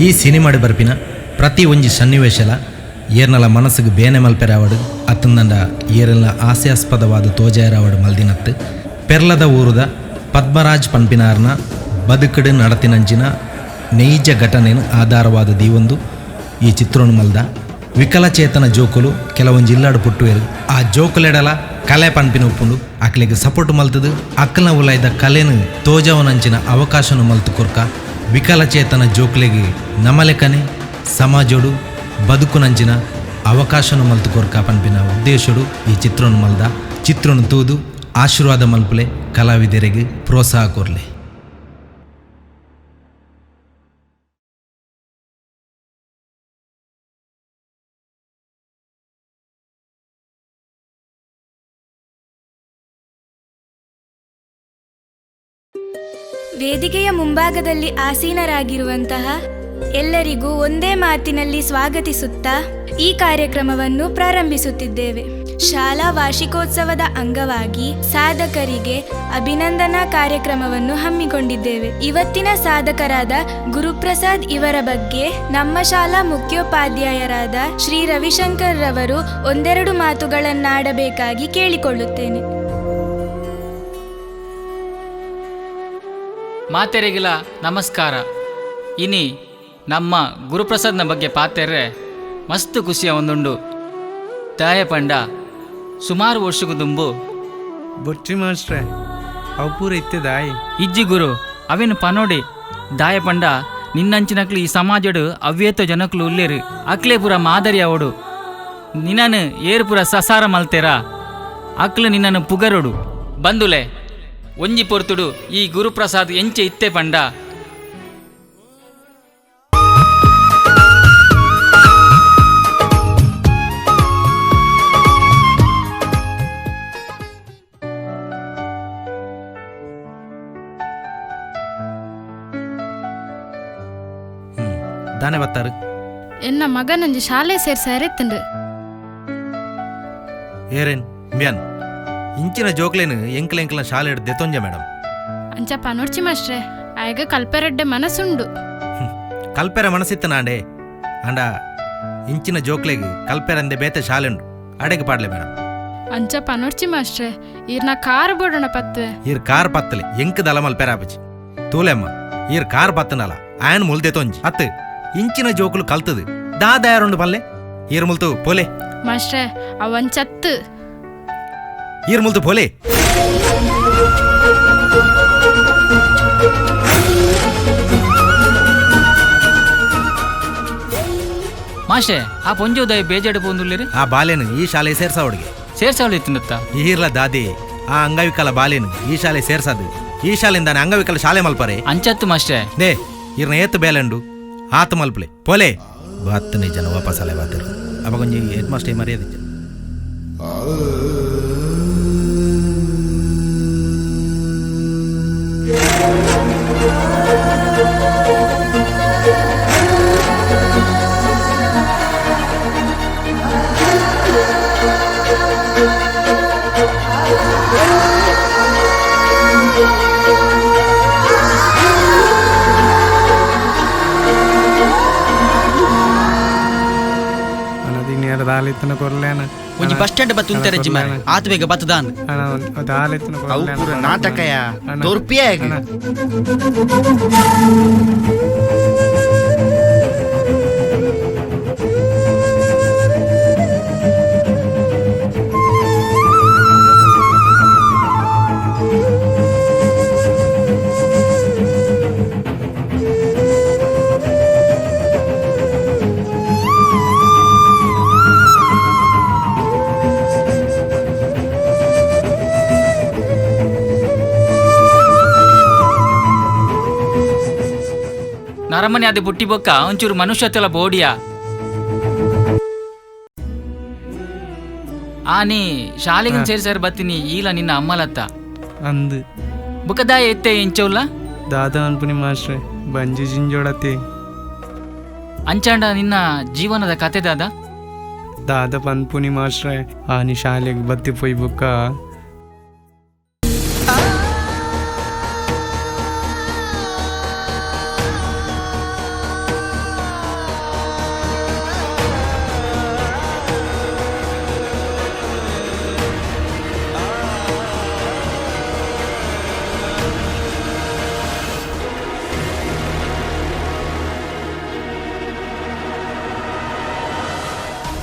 ಈ ಸಿನಿಮಾಡ್ ಬರ್ಪಿನ ಪ್ರತಿ ಒಂಜಿ ಸನ್ನಿವೇಶಲ ಏರ್ನಲ ಮನಸ್ಸಿಗೆ ಬೇನೆ ಮಲ್ಪೆರಾವಡು ಅತ್ತಂದಂಡ ಏರೆಲ್ಲ ಹಾಸ್ಯಾಸ್ಪದವಾದ ತೋಜಾಯರಾವಡು ಮಲ್ದಿನತ್ತು. ಪೆರ್ಲದ ಊರುದ ಪದ್ಮರಾಜ್ ಪನ್ಪಿನಾರ್ನ ಬದುಕಡು ನಡತಿನಂಚಿನ ನೈಜ ಘಟನೆಯನ್ನು ಆಧಾರವಾದ ದೀವೊಂದು ಈ ಚಿತ್ರವನ್ನು ಮಲ್ದ. ವಿಕಲಚೇತನ ಜೋಕುಲು ಕೆಲವೊಂಜಿ ಇಲ್ಲಾಡು ಪುಟ್ಟುವೆರು. ಆ ಜೋಕುಲೆಡಲ ಕಲೆ ಪನ್ಪಿನ ಉಪ್ಪುಂಡು. ಅಕ್ಲೆಗ್ ಸಪೋರ್ಟ್ ಮಲ್ತದು ಅಕ್ಲ್ನ ಉಲಾಯ್ದ ಕಲೆನು ತೋಜವನಂಚಿನ ಅವಕಾಶನು ಮಲ್ತು ಕೊರ್ಕ. ವಿಕಲಚೇತನ ಜೋಕುಲೆಗ್ ನಮಲೆಕನೆ ಸಮಾಜೋಡು ಬದುಕುನಂಚಿನ ಅವಕಾಶನು ಮಲ್ತು ಕೊರ್ಕ ಪನ್ಪಿನ ಉದ್ದೇಶಡು ಈ ಚಿತ್ರನು ಮಲ್ದ. ಚಿತ್ರನು ತೂದು ಆಶೀರ್ವಾದ ಮಲ್ಪುಲೆ, ಕಲಾವಿದರಿಗೆ ಪ್ರೋತ್ಸಾಹ ಕೊರ್ಲೆ. ವೇದಿಕೆಯ ಮುಂಭಾಗದಲ್ಲಿ ಆಸೀನರಾಗಿರುವಂತಹ ಎಲ್ಲರಿಗೂ ಒಂದೇ ಮಾತಿನಲ್ಲಿ ಸ್ವಾಗತಿಸುತ್ತಾ ಈ ಕಾರ್ಯಕ್ರಮವನ್ನು ಪ್ರಾರಂಭಿಸುತ್ತಿದ್ದೇವೆ. ಶಾಲಾ ವಾರ್ಷಿಕೋತ್ಸವದ ಅಂಗವಾಗಿ ಸಾಧಕರಿಗೆ ಅಭಿನಂದನಾ ಕಾರ್ಯಕ್ರಮವನ್ನು ಹಮ್ಮಿಕೊಂಡಿದ್ದೇವೆ. ಇವತ್ತಿನ ಸಾಧಕರಾದ ಗುರುಪ್ರಸಾದ್ ಇವರ ಬಗ್ಗೆ ನಮ್ಮ ಶಾಲಾ ಮುಖ್ಯೋಪಾಧ್ಯಾಯರಾದ ಶ್ರೀ ರವಿಶಂಕರ್ ರವರು ಒಂದೆರಡು ಮಾತುಗಳನ್ನಾಡಬೇಕಾಗಿ ಕೇಳಿಕೊಳ್ಳುತ್ತೇನೆ. ಮಾತೆರೆಗಿಲ ನಮಸ್ಕಾರ. ಇನಿ ನಮ್ಮ ಗುರುಪ್ರಸಾದ್ನ ಬಗ್ಗೆ ಪಾತೆರ್ರೆ ಮಸ್ತ್ ಖುಷಿಯ ಒಂದುಂಡು. ದಾಯ ಪಂಡ ಸುಮಾರು ವರ್ಷಕ್ಕೂ ದುಂಬು ಬೊಚ್ಚಿ ಮಾಸ್ಟ್ರೆ ಅವು ಪೂರ ಇತ್ತದಾಯಿ ಇಜ್ಜಿ ಗುರು ಅವೇನು ಪನೋಡಿ. ದಾಯ ಪಂಡ ನಿನ್ನಂಚಿನಕ್ಲು ಈ ಸಮಾಜಡು ಅವ್ಯೇತ ಜನಕ್ಲು ಉಲ್ಲೇರು. ಅಕ್ಲೆ ಪೂರ ಮಾದರಿ ಅವಡು. ನಿನ್ನನು ಏರು ಪೂರ ಸಸಾರ ಮಲ್ತೇರ ಅಕ್ಲು ನಿನ್ನನ್ನು ಪುಗರೋಡು. ಬಂದುಲೆ ಒಂಜಿ ಪೊರ್ತುಡು ಈ ಗುರುಪ್ರಸಾದ್ ಎಂಚೆ ಇತ್ತೆ ಪಂಡ. ದಾನೆ ಬತ್ತಾರು ಎನ್ನ ಮಗನೊಂಜಿ ಶಾಲೆ ಸೇರ್ಸಾರೆ ತಿಂಡು. ಏರೇನ್ ಮ್ಯಾನ್ ಇಂಚಿನ ಜೋಕ್ಲೇನು ಎಂಕ್ಲ ಎಂಕ್ಲ ಶಾಲೆ ದೆತೊಂಜ ಮೇಡಮ್. ಅಂಚ ಪನೊಡ್ಚಿ ಮಾಸ್ಟ್ರೆ, ಆಯಗ ಕಲ್ಪೆರಡ್ಡೆ ಮನಸ್ಸುಂಡು. ಕಲ್ಪೆರ ಮನಸ್ಸಿತ್ತ ನಾಂಡೆ ಅಂಡ ಇಂಚಿನ ಜೋಕ್ಲೆಗ್ ಕಲ್ಪೆರಂದೆ ಬೇತೆ ಶಾಲೆ ಉಂಡು, ಅಡೆಗೆ ಪಾಡ್ಲೆ ಮೇಡಮ್. ಅಂಚ ಪನೊಡ್ಚಿ ಮಾಸ್ಟ್ರೆ, ಈರ್ನ ಕಾರ್ ಬೋಡೋಣ ಪತ್ವೆ. ಈರ್ ಕಾರ್ ಪತ್ತಲೆ ಎಂಕ್ ದಲ ಮಲ್ಪೆರಾಪಚಿ ತೂಲೆಮ್ಮ. ಈರ್ ಕಾರ್ ಪತ್ತನಲ ಆಯನ್ ಮುಲ್ದೆ ತೊಂಜಿ ಅತ್ತು ಇಂಚಿನ ಜೋಕುಲು ಕಲ್ತದು ದಾದಾಯರುಂಡು ಪಲ್ಲೆ. ಈರ್ ಮುಲ್ತು ಪೋಲೆ ಮಾಸ್ಟ್ರೆ, ಅವಂಚತ್ತು. ಈರ್ ಮುಲ್ತು ಪೋಲೆ. ಮಾಷೆ ಆ ಪೊಂಜೋದಯ ಬೇಜಾಡು ಪೋಂದುಲ್ಲೇರು. ಆ ಬಾಲೆನು ಈ ಶಾಲೆ ಸೇರ್ಸಾವಡಿಗೆ ಸೇರ್ಸಾವಳು ಇತ್ತಿನತ್ತ. ಈರ್ಲ ದಾದಿ ಆ ಅಂಗವಿಕಲ ಬಾಲೆನು ಈ ಶಾಲೆ ಸೇರ್ಸದು. ಈ ಶಾಲೆಯಿಂದ ಅಂಗವಿಕಲ ಶಾಲೆ ಮಲ್ಪರೆ. ಅಂಚತ್ತು ಮಾಸ್ಟ್ರೆ. They ಈರ್ನ ಏತು ಬೇಲೆಂಡು ಆತ ಮಲ್ಪಲೆ ಪೋಲೆ. ಬಾತ್ತನೇ ಜನ ವಾಪಸ್ ಅಲೆ ಬಾತಿರು ಅಪ್ಪ ಕೊಂಚ ಹೆಡ್ ಮಾಸ್ಟರ್ ಮರ್ಯಾದೆ. ದಾಲಿತ್ತನ ಕೊರ್ಲೇನ ಒಂಜಿ ಬಸ್ ಸ್ಟ್ಯಾಂಡ್ ಬತ್ತು ಉಂತೆರಜ್ಜಿ ಮಾರೆ ಆತ ಬೇಗ ಬತ್ತದಾನ್. ದಾಲಿತ್ತನ ಅವು ಪೂರ ನಾಟಕಯ ತೋರ್ಪಿಯ. ನರಮನೆ ಅದು ಬುಟ್ಟಿ ಬೊಕ್ಕ ಒಂಚೂರು ಮನುಷ್ಯತೆಲ ಬೋಡಿಯ. ಆನಿ ಶಾಲೆಗೆ ಸೇರಿಸಾರ ಬತ್ತೀನಿ ಈಲ ನಿನ್ನ ಅಮ್ಮಲತ್ತ ಅಂದು ಬುಕದಾಯ ಎತ್ತೆ ಇಂಚೌಲ್ಲ ದಾದಾ ಅನ್ಪುನಿ ಮಾಸ್ಟ್ರೆ ಬಂಜಿ ಜಿಂಜೋಡತಿ. ಅಂಚಾಂಡ ನಿನ್ನ ಜೀವನದ ಕತೆ ದಾದಾ? ದಾದ ಪನ್ಪುನಿ ಮಾಸ್ಟ್ರೆ ಆನಿ ಶಾಲೆಗೆ ಬತ್ತಿ ಪೋಯ್ ಬುಕ್ಕ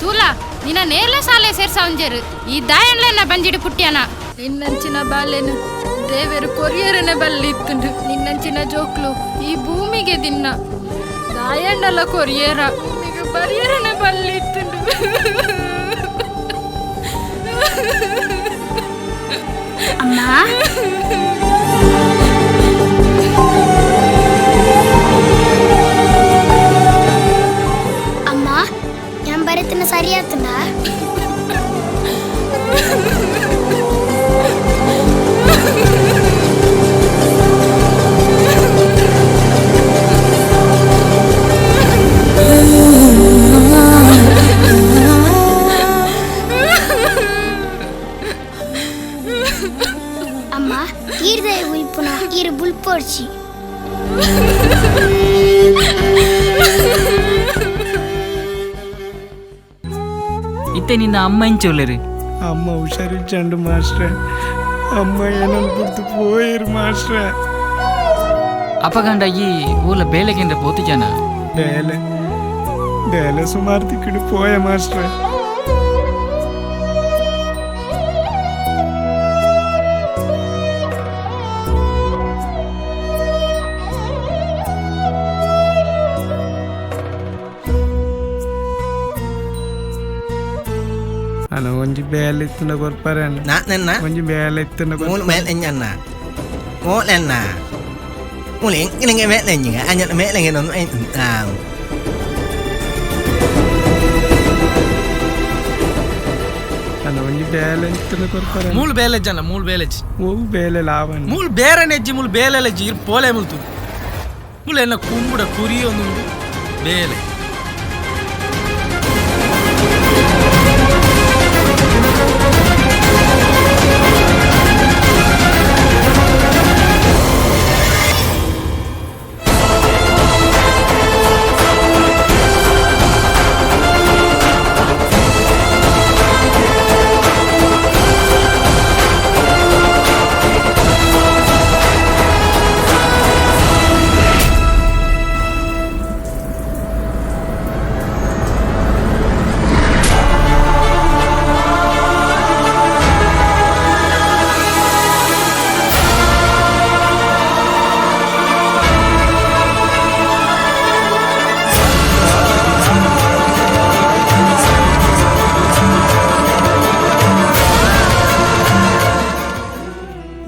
ತೂಲಾ ನಿನ್ನ ನೇರ್ಲ ಶಾಲೆ ಸೇರ್ಸಾವಂಜೇರು ಈ ದಾಯನ್ಲೆನ್ನ ಬಂಜಿಡು ಪುಟ್ಯಾನ. ನಿನ್ನಂಚಿನ ಬಾಲೆನು ದೇವರು ಕೊರಿಯರನೆ ಬಲ್ಲಿತ್ತುಂಡು. ನಿನ್ನಂಚಿನ ಜೋಕ್ಲು ಈ ಭೂಮಿಗೆ ದಿನ್ನ ದಾಯಣ್ಣಲ ಕೊರಿಯರ ಭೂಮಿಗೆ ಬರಿಯರನೆ ಬಲ್ಲಿತ್ತುಂಡು. ಅಮ್ಮ ಅಮ್ಮ ഞാൻ ಬರೆತನ ಸರಿಯಾತನ? ಅಮ್ಮ ಈರ್ದೆ ಉಲ್ಪುನ ಈರು ಬುಲ್ಪೋಡ್ಚಿ. ಇತ್ತೆ ನಿನ್ನ ಅಮ್ಮ ಇಂಚೊಲ್ಲೇರಿ? ಅಮ್ಮ ಹುಷಾರಿಚ್ಚಂಡು ಮಾಸ್ಟ್ರೆ. ಅಮ್ಮ ಏನನ್ ಬಿಡ್ತು ಪೋಯಿರು ಮಾಸ್ಟ್ರೆ. ಅಪಗಂಡ ಈ ಊಲ ಬೇಲೆಗೆಂದ್ರೆ ಪೋತು ಜನ ಬೇಲೆ ಬೇಲೆ ಸುಮಾರು ತಿಕ್ಕಿಡು ಪೋಯ ಮಾಸ್ಟ್ರೆ. ಅಣ್ಣ ಒಂಜಿ ಬೇಲೆ ಇತ್ತಂಡ ಕೊರ್ಪಾರೆ ಅಣ್ಣ. ನನ್ನ ಒಂಜಿ ಬೇಲೆ ಇತ್ತಂಡ ಮೂಲು ಮೇಲೆ ಅಣ್ಣ ಮೂಲೆಣ್ಣ ಮೂಲೆ ಎಂಗೆ ಮೇಲೆ ಅಣ್ಣ ಮೇಲೆ ಅಣ್ಣ ಒಂಜಿ ಬೇಲೆ ಇತ್ತಂಡ ಕೊರ್ಪಾರೆ. ಮೂಲು ಬೇಲೆ ಜನ ಮೂಲು ಬೇಲೆ ಓ ಬೇಲೆ ಲಾಭ ಮೂಲು ಬೇರೆ ನೆಜ್ಜಿ ಮೂಲು ಬೇಲೆ ಲಜ್ಜಿ ಇರ್ ಪೋಲೆ ಮುಲ್ತು ಮೂಲು ಎನ್ನ ಕುಂಬುಡ ಕುರಿ ಒಂದು ಬೇಲೆ.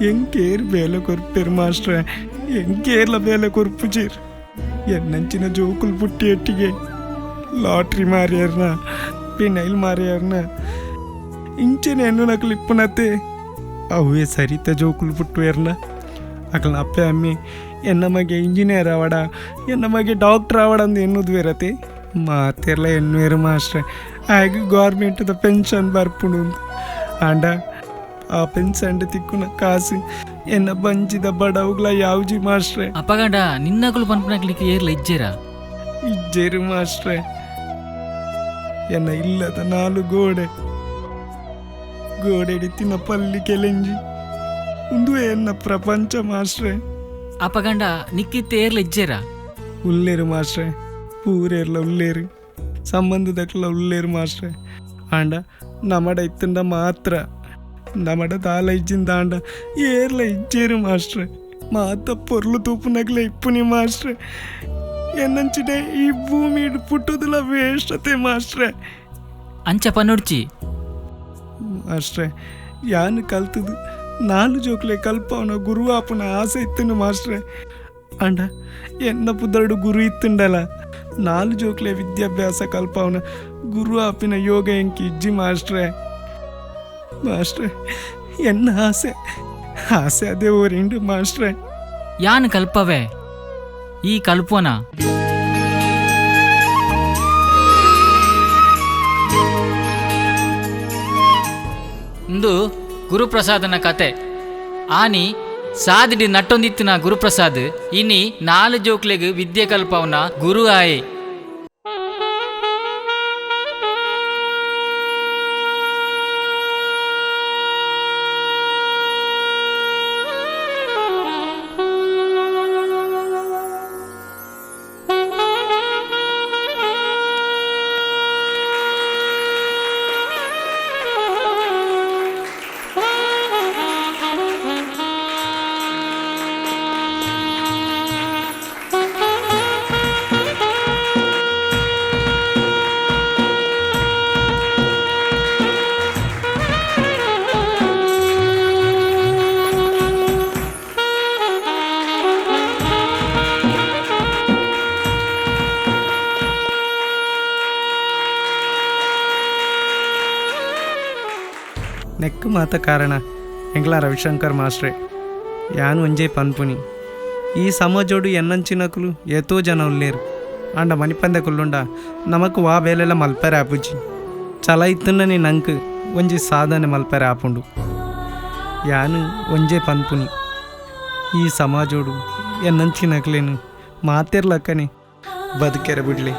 ಎಂಕೇರ್ ಬೇಲೆ ಕೊರ್ಪೇರು ಮಾಸ್ಟ್ರೆ, ಎಂಕೇರ್ಲ ಬೇಲೆ ಕೊರ್ಪುಜೇರ್. ಎನ್ನಂಚಿನ ಜೋಕುಲ್ ಪುಟ್ಟಿ ಎಟ್ಟಿಗೆ ಲಾಟ್ರಿ ಮಾರಿಯರ್ನ ಪಿನೈಲ್ ಮಾರಿಯರ್ನ ಇಂಚನೆ ಎನ್ನು ನಕಲು ಇಪ್ಪನತ್ತೆ ಅವೇ ಸರಿತ ಜೋಕುಲ್ ಪುಟ್ಟುವೇರ್ನ. ಅಕಲ್ನ ಅಪ್ಪೆ ಅಮ್ಮಿ ಎನ್ನ ಮಗೆ ಇಂಜಿನಿಯರ್ ಆವಡ ಎನ್ನ ಮಗೆ ಡಾಕ್ಟರ್ ಆವಡ ಅಂದು ಎನ್ನುದು ಬೇರತೆ ಮಾತೆರ್ಲ ಎನ್ನುವೇರು ಮಾಸ್ಟ್ರೆ. ಆಗ ಗೌರ್ಮೆಂಟ್ದ ಪೆನ್ಷನ್ ಬರ್ಪುಂಡು ಆಂಡ ಆ ಪೆನ್ಷನ್ ತಿಕ್ಕುನ ಕಾಸು ಎನ್ನ ಬಂಜಿದ ಬಡವುಗಳ ಯಾವ್ಜಿ ಮಾಸ್ಟ್ರೆ. ಅಪ್ಪಗಂಡ ನಿನ್ನಗಳು ಪನ್ಪುನಕ್ಲಿಕ್ಕೆ ಏರ್ಲ ಇಜ್ಜೇರಾ? ಇಜ್ಜೇರು ಮಾಸ್ಟ್ರೆ. ಎನ್ನ ಇಲ್ಲದ ನಾಲು ಗೋಡೆ ಗೋಡೆ ತಿನ್ನ ಪಲ್ಲಿ ಕೆಲೆಂಜಿ ಉಂದುವೆ ಎನ್ನ ಪ್ರಪಂಚ ಮಾಸ್ಟ್ರೆ. ಅಪ್ಪಗಂಡ ನಿಕ್ಕಿತ್ತ ಏರ್ಲ ಇಜ್ಜೇರಾ? ಉಲ್ಲೇರು ಮಾಸ್ಟ್ರೆ, ಪೂರೇರ್ಲ ಉಲ್ಲೇರು, ಸಂಬಂಧದಕ್ಲ ಉಲ್ಲೇರು ಮಾಸ್ಟ್ರೆ. ಆಂಡ ನಮಡ ಇತ್ತಂಡ ಮಾತ್ರ ನಮಡ ದಾಲ ಇಜ್ಜಿಂದಾಂಡ ಏರ್ಲ ಇಜ್ಜೇರು ಮಾಸ್ಟ್ರೆ. ಮಾತ ಪೊರ್ಲು ತೂಪುನಗ್ಲೆ ಇಪ್ಪುನಿ ಮಾಸ್ಟ್ರೆ. ಎನ್ನಂಚಿಡೆ ಈ ಭೂಮಿ ಪುಟ್ಟುದಲ ವೇಷ್ಟತೆ ಮಾಸ್ಟ್ರೆ. ಅಂಚ ಪನ್ನುಡ್ಚಿ ಮಾಸ್ಟ್ರೆ, ಯಾನು ಕಲ್ತದು ನಾಲು ಜೋಕ್ಲೆ ಕಲ್ಪವನ ಗುರು ಆಪನ ಆಸೆ ಇತ್ತನು ಮಾಸ್ಟ್ರೆ. ಅಂಡ ಎನ್ನ ಪುದರಡು ಗುರು ಇತ್ತುಂಡಲ ನಾಲು ಜೋಕ್ಲೆ ವಿದ್ಯಾಭ್ಯಾಸ ಕಲ್ಪವನ ಗುರು ಆಪಿನ ಯೋಗ ಎಂಕಿ ಇಜ್ಜಿ ಮಾಸ್ಟ್ರೆ. ಮಾಸ್ಟ್ರೆ ಎನ್ನ ಆಸೆ ಆಸೆ ಅದೇ ಊರಿಂಡು ಮಾಸ್ಟ್ರೆ. ಯಾನ್ ಕಲ್ಪವೆ ಈ ಕಲ್ಪೋನ. ಇಂದು ಗುರುಪ್ರಸಾದನ ಕತೆ. ಆನಿ ಸಾದಿಡಿ ನಟ್ಟೊಂದಿತ್ತಿನ ಗುರುಪ್ರಸಾದ್ ಇನಿ 4 ಜೋಕ್ಲೆಗ್ ವಿದ್ಯೆ ಕಲ್ಪವನ ಗುರು ಆಯೆ. ನೆಕ್ಕು ಮಾತ ಕಾರಣ ಎಂಗ್ಲ ರವಿಶಂಕರ್ ಮಾಸ್ಟ್ರೆ. ಯಾನ್ ಒಂಜೇ ಪನ್ಪುನಿ, ಈ ಸಮಾಜೋಡು ಎನ್ನಂಚಿನಕುಲು ಏತೋ ಜನ ಉಲ್ಲೇರು. ಆಂಡ ಮನಿಪಂದೆ ಕುಲ್ಲುಂಡ ನಮಕ್ ವಾ ಬೇಲೆಲ್ಲ ಮಲ್ಪೆರೆ ಆಪುಜಿ. ಚಲ ಇತ್ತುಂಡನೆ ನಂಕ್ ಒಂಜಿ ಸಾಧನೆ ಮಲ್ಪೆರೆ ಆಪುಂಡು. ಯಾನು ಒಂಜೇ ಪನ್ಪುನಿ, ಈ ಸಮಾಜೋಡು ಎನ್ನಂಚಿನಕ್ಲೇನು ಮಾತಿರ್ಲಕ್ಕನೆ ಬದುಕೆರೆ ಬಿಡ್ಲಿ.